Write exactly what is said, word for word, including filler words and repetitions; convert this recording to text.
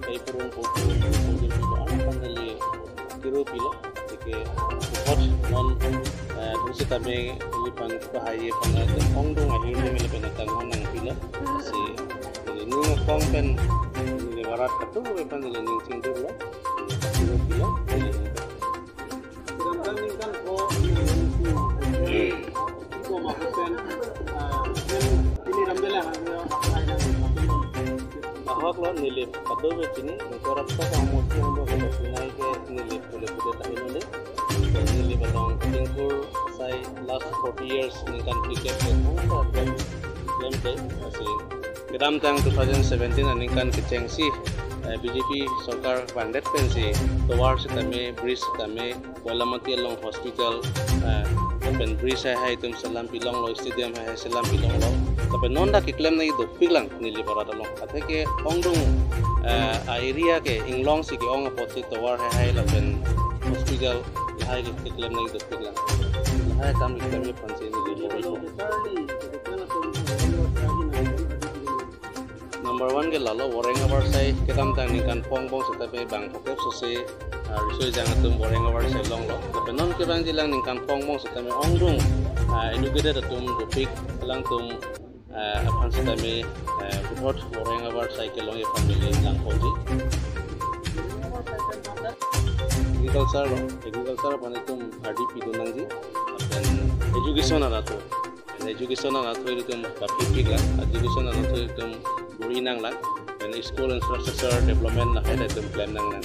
Kai purun po purun po purun po ano pandali kiro pilo. Atike puthot non eh, dun sitame ili pan bahai ye pan atum ongdung ahir ni mele pen atang honang pilo. Si ili nung kong pen ili barat katu pen ili ning chingdurlo. Kiro pilo. Ili Ahok lo neli pado be chini, ningkorap ta kamu si hamba kata sinai ke neli pule pule tahin neli. Neli balong tingkur sai last forty years ningkan cricket ke hong ta klem ke asi. Kedamtang two thousand seventeen aningkan kechengsi eh, B J P sorkar vandet pensi tovar sitame, bridge sitame, Boilamati along hospital, eh, lapen bridge hai hai atum selam pilonglo, stadium hai hai selam pilonglo. Lapen non dak keklem nangji dopiklang neli barat along. Athe ke ongdung eh, a area ke inglong si ke-ong apot si tovar hai hai lapen hospital lahai ke keklem nangji dopiklang. Lahai kam keklem aphansi neli barat along. Number one ke lalo Voreng avarsai kedamtang ningkan pongbong sitame bang phokep sose ah, riso ejang atum Voreng avarsai longlo. Lapen non kevangjilang ningkan pongbong sitame ongdung ah, educated atum dopik alangtum ah, aphan sitame ah, puthot Voreng avarsai kelongji aphan neli langponji. Agriculture lo, agriculture aphan itum R D P do nangji. Lapen education arat atum. Education arat atum kapipik lang, education arat atum bor-i nanglang, then school infrastructure development lahai atum klem nanglang.